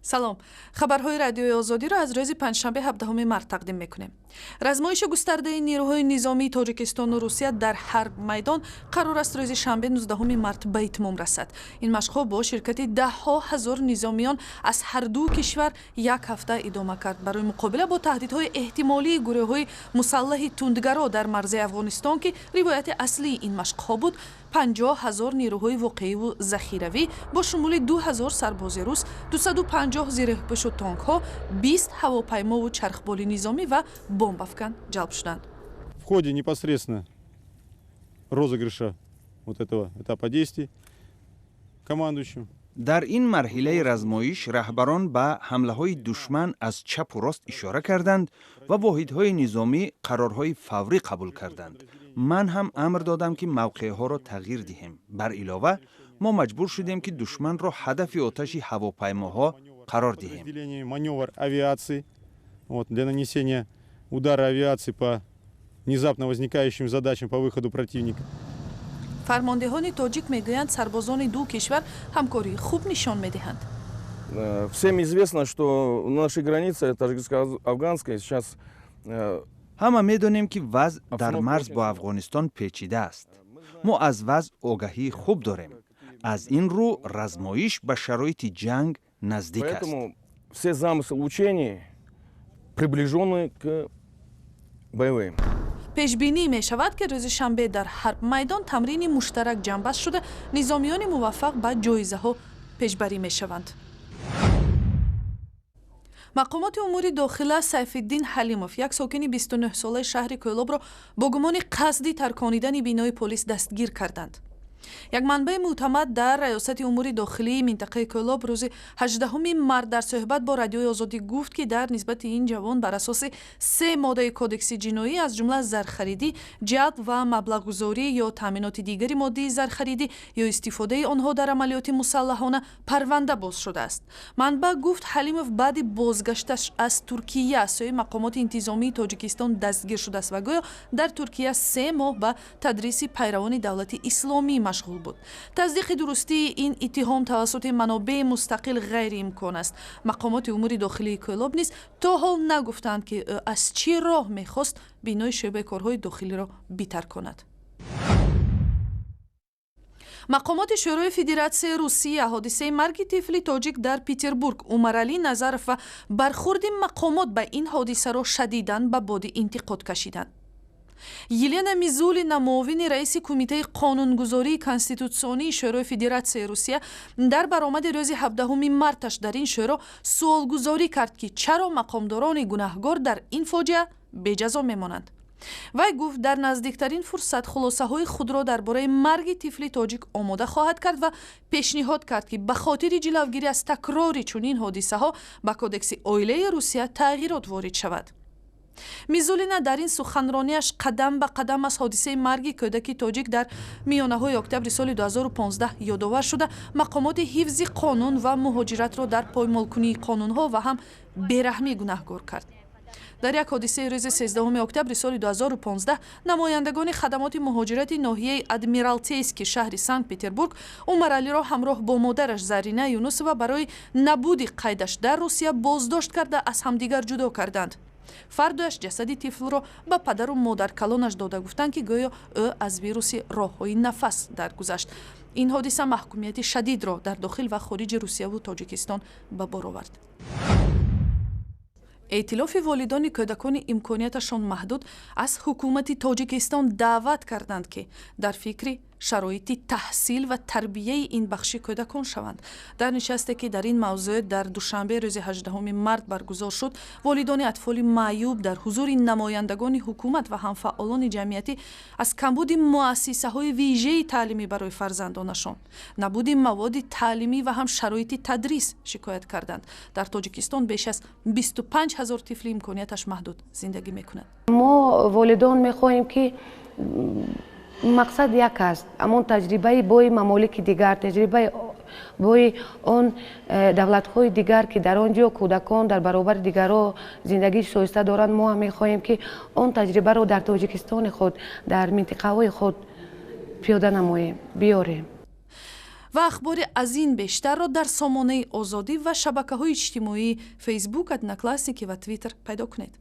Салом, хабарҳои Радиои Озодиро аз рӯзи панҷшанбе, 17 март тақдим мекунем. Размоиши густардаи нерӯҳои низомии Тоҷикистону Русия дар ҳарб майдон қарор аст рӯзи шанбе, 19 март ба итмом расад. Ин машқҳо бо ширкати даҳҳо ҳазор низомиён аз ҳарду кишвар як ҳафта идома кард. Барои муқобила бо таҳдидҳои эҳтимолии гурӯҳҳои мусаллаҳи тундгаро дар марзи Афғонистон, ки ривояти аслии ин машқҳо буд, 50 000 нерӯҳои воқеиву захиравӣ бо шумули 2000 сарбози рус, 250 зиреҳпӯшу тонкҳо, 20 ҳавопаймову чархболи низомӣ ва бомбафкан ҷалб шуданд. В ходе непосредственно розыгрыша вот этого этапа действий командующим Дар ин марҳилаи размоиш раҳбарон ба ҳамлаҳои душман аз чапу рост ишора карданд ва воҳидҳои низомӣ қарорҳои фаврӣ қабул карданд. Ман ҳам амр додам, ки мавқеъҳоро тағйир диҳем. Бар илова, мо маҷбур шудем, ки душманро ҳадафи оташи ҳавопаймоҳо қарор диҳем. Маневр авиации, вот, для нанесения удара авиации по внезапно возникающим задачам по выходу противника. Фармондеҳони тоҷик мегӯянд, сарбозони ду кишвар ҳамкории хуб нишон медиҳанд. Всем известно, что на нашей границе таджикско-афганской сейчас Ҳама медонем, ки вазъ дар марз бо Афғонистон печида аст. Мо аз вазъ огаҳии хуб дорем. Аз ин рӯ размоиш ба шароити ҷанг наздик аст. Поэтому все замыслы учений приближены к боевым. Пешбинӣ мешавад, ки рӯзи шанбе дар ҳарб майдон тамрини муштарак ҷамъбаст шуда, низомиёни муваффақ ба ҷоизаҳо пешбарӣ мешаванд. Мақомоти умури дохила Сайфиддин Ҳалимов, як сокини 29-солаи шаҳри Кӯлобро, бо гумони қасди тарконидани бинои полис дастгир карданд. Як манбаи мӯътамад дар Раёсати умури дохилии минтақаи Кӯлоб рӯзи 18 март дар суҳбат бо Радиои Озодӣ гуфт, ки дар нисбати ин ҷавон бар асоси се моддаи Кодекси ҷиноӣ, аз ҷумла зархаридӣ, ҷалб ва маблағгузорӣ ё таъминоти дигари моддии зархаридӣ ё истифодаи онҳо дар амалиёти мусаллаҳона, парванда боз шудааст. Манбаъ гуфт, Ҳалимов баъди бозгашташ аз Туркия аз сӯи мақомоти интизомии Тоҷикистон дастгир шудааст ва гӯё дар Туркия 3 моҳ ба тадриси пайравони Давлати Исломӣ машғул буд. Тасдиқи дурустии ин иттиҳом тавассути манобеи мустақил ғайриимкон аст. Мақомоти умури дохилии Кӯлоб низ то ҳол нагуфтанд, ки ӯ аз чӣ роҳ мехост бинои шӯъбаи корҳои дохилиро битарконад. Мақомоти Шӯрои Федератсияи Русия ҳодисаи марги тифли тоҷик дар Петербург Умаралӣ Назаров ва бархурди мақомот ба ин ҳодисаро шадидан ба боди интиқод кашиданд. Елена Мизулина, муовини раиси Кумитаи қонунгузории конститутсионии Шӯрои Федератсияи Русия, дар баромади рӯзи 17 марташ дар ин шӯро суолгузорӣ кард, ки чаро мақомдорони гунаҳгор дар ин фоҷиа беҷазо мемонанд. Вай гуфт, дар наздиктарин фурсат хулосаҳои худро дар бораи марги тифли тоҷик омода хоҳад кард ва пешниҳод кард, ки ба хотири ҷилавгирӣ аз такрори чунин ҳодисаҳо ба Кодекси оилаи Русия тағйирот ворид шавад. Мизулина дар ин суханронияш қадам ба қадам аз ҳодисаи марги кӯдаки тоҷик дар миёнаҳои октябри соли 2015 ёдовар шуда, мақомоти ҳифзи қонун ва муҳоҷиратро дар поймолкунии қонунҳо ва ҳам бераҳмӣ гунаҳгор кард. Дар як ҳодисаи рӯзи 13 октябри соли 2015 намояндагони хадамоти муҳоҷирати ноҳияи Адмиралтейски шаҳри Санкт Петербург Умаралиро ҳамроҳ бо модараш Зарина Юнусова барои набуди қайдаш дар Русия боздошт карда, аз ҳамдигар ҷудо карданд. Фардояш ҷасади тифлро ба падару модаркалонаш дода, гуфтанд, ки гӯё ӯ аз вируси роҳҳои нафас даргузашт. Ин ҳодиса маҳкумияти шадидро дар дохил ва хориҷи Русияву Тоҷикистон ба бор овард. Эътилофи волидони кӯдакони имконияташон маҳдуд аз ҳукумати Тоҷикистон даъват карданд, ки дар фикри шароити таҳсил ва тарбияи ин бахши кӯдакон шаванд. Дар нишасте, ки дар ин мавзӯъ дар Душанбе рӯзи 18 март баргузор шуд, волидони атфоли маъюб дар ҳузури намояндагони ҳукумат ва ҳамфаъолони ҷамъиятӣ аз камбуди муассисаҳои вижаи таълимӣ барои фарзандонашон, набуди маводи таълимӣ ва ҳам шароити тадрис шикоят карданд. Дар Тоҷикистон беш аз 25 ҳазор тифли имконияташ маҳдуд зиндагӣ мекунад. Мо волидон мехоҳем, ки мақсад як аст: ҳамон таҷрибаи бои мамолики дигар, таҷрибаи бои он давлатҳои дигар, ки дар он ҷо кӯдакон дар баробари дигарҳо зиндагии шоиста доранд. Мо ҳам мехоҳем, ки он таҷрибаро дар Тоҷикистони худ, дар минтиқаҳои худ пиёда намоем, биёрем. Ва ахбори аз ин бештарро дар сомонаи Озодӣ ва шабакаҳои иҷтимоии Фейсбук, Одноклассники ва Твиттер пайдо кунед.